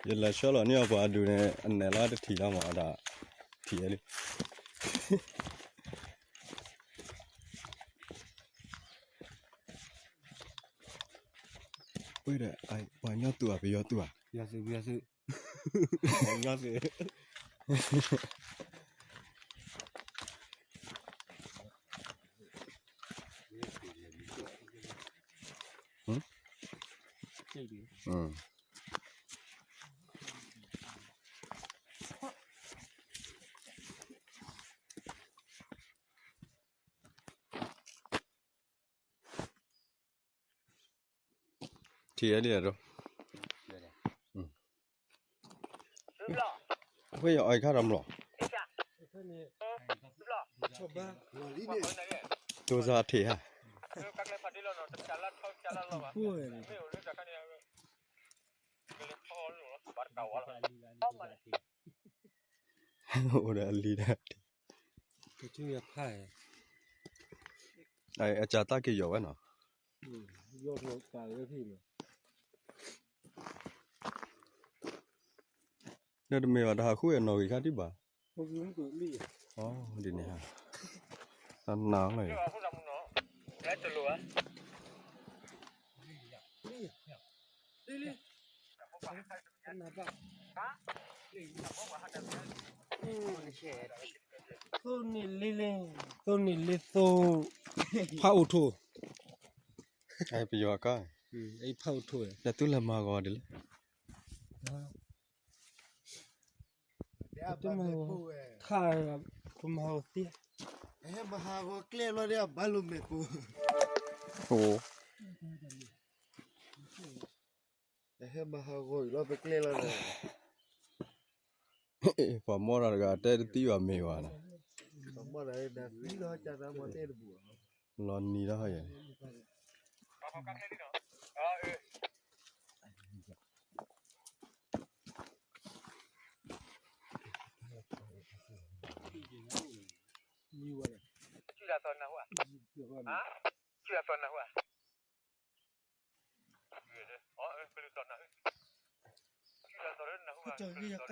ယလဲၤဆှၢလီၤန့ၢ်အီၤပှၤအဒူၣ်န့ၣ် အနဲၣ်လီၤတထံၣ်လီၤမး အဒၣ်ထံၣ်ဝဲလံ. ပှၤညီတူၢ်ဧါ ပယီၤတူၢ်ဧါ. ပယီၤသုး ပယီၤသုး ပယီၤသုး ထံၣ်ဝဲဒၣ်ဒီး အဃိယအီၣ်ခါဒီးမလီၤ. တိစၢ်ထံၣ်ဧါ. အိၣ်ဒီးအလံၤဒၣ် အကၢ်တၢ်က့ၤယီၤဝဲနီၤ. ဒီးတမ့ၢ်ဘၣ် တဟးဃုအနီၣ်ဂံၢ်ခါဒံးဘၣ်. ဒ်န့ၣ်ဟါ နၤလီၤ. သိန့ၣ်လ့လ့ သိန့ၣ်လ့သိ ဖးအိၣ်ထိၣ် ပယီၤကါ ဖးအိၣ်ထိၣ် ဒီးသုလဲၤမၤဂီၤဒ်လဲၣ်. တမၤဂီၤ ထါ ပမၤဂီၤသ့ ဟဲမၤဟးဂီၤကျဲလီၤဒီးဘၣ်လိာ်မဲာ်ပူၤ အိၣ် ဟဲမၤဟးဂီၤအံၤလီၤပကျဲလီၤဒီး ပှၤမီၢ်တၢ်တဂၤတဲတသံဘၣ်မ့ၢ်ဘၣ်နီၤ လီၤနံၤလီၤဟဲယဲ ကၠီၤဂ့ၤယကါ